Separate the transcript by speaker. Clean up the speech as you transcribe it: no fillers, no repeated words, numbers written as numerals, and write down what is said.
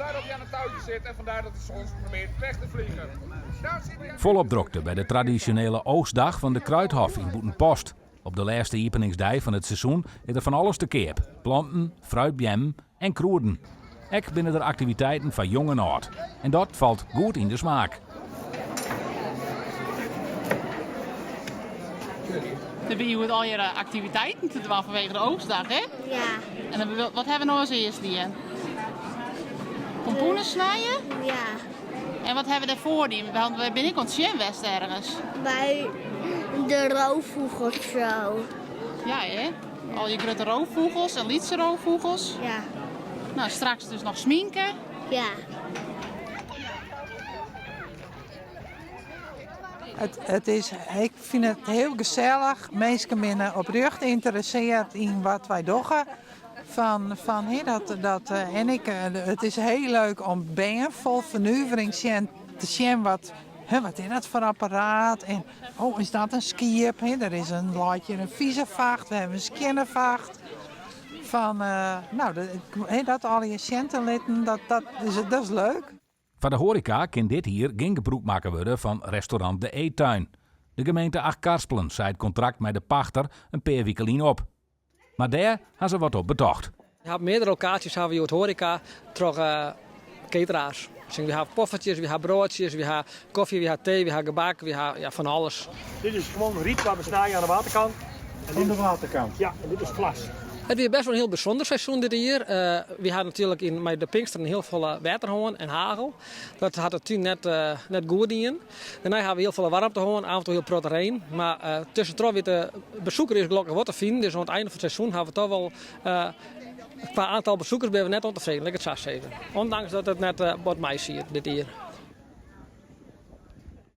Speaker 1: Waarop hij aan het touwtje zit en vandaar dat hij soms probeert weg te vliegen. Daar zit hij aan
Speaker 2: Folop drokte by de tradisjonele oogstdag fan de Kruidhof yn Bûtenpost. Op de lêste iepeningsdei fan it seizoen is der fan alles te keap, planten, fruitbeammen en krûden. Ek binne der aktiviteiten foar jong en âld. En dat falt goed yn de smaak.
Speaker 3: Der binne hjoed allegearre aktiviteiten te dwaan fanwege de oogstdag, hè?
Speaker 4: Ja.
Speaker 3: En dan, wat hawwe we no as earst dien? Pompoenen snije?
Speaker 4: Ja.
Speaker 3: En wat hawwe we dêrfoar dien? Want we binne ek oan it sjen west ergens.
Speaker 4: By de roofvûgelshow.
Speaker 3: Ja, hè? Al dy grutte roofvûgels en lytse roofvûgels.
Speaker 4: Ja.
Speaker 3: No, straks dus noch sminke.
Speaker 4: Ja.
Speaker 5: It, it is, ik fyn it hiel gesellich. Minsken binne oprjocht ynteressearre yn wat wy dogge. Fan, fan, hè, dat, dat, eh, en ik, eh, it is hiel leuk om bern fol fernuvering sjen, te sjen wat, hè, wat is dat foar apparaat en oh, is dat in skiep? Hè, der is in leit hjir in fize facht, we hawwe in skjinne facht. Fan, eh, no, hè, dat allegear sjen te litten, dat, dat, is, dat is leuk.
Speaker 2: Foar de hoareka kin dit jier gjin gebrûk makke wurde fan restaurant De Eettuin. De gemeente Achtkarspelen sei it kontrakt mei de pachter in pear wike lyn op. Mar dêr ha se wat op betocht.
Speaker 6: We hawwe meardere lokaasjes hawwe we hjoed hoareka troch cateraars. We hawwe poffertjes, we hawwe broadsjes, we hawwe kofje, we hawwe tee, we hawwe gebak, we hawwe ja, fan alles.
Speaker 7: Dit is gewoan ryt wat we snije oan de waterkant.
Speaker 8: Oan de waterkant?
Speaker 7: Ja, en dit is flas.
Speaker 6: It wie best wol in hiel bysûnder seizoen dit jier. Wy ha natuerlik yn mei de Pinksteren hiel folle wetter hân en hagel. Dat hat de tún net, net goed dien. Dêrnei ha we hiel folle waarmte hân, af en toe hiel protte rein. Mar tuskentroch wie de besoeker is gelokkich wol te finen. Dus oan it ein fan it seizoen ha we toch wol kwa aantal besoekers binne we net ûntefreden, lit ik it sa sizze. Ondanks dat it net wat mei siet dit jier.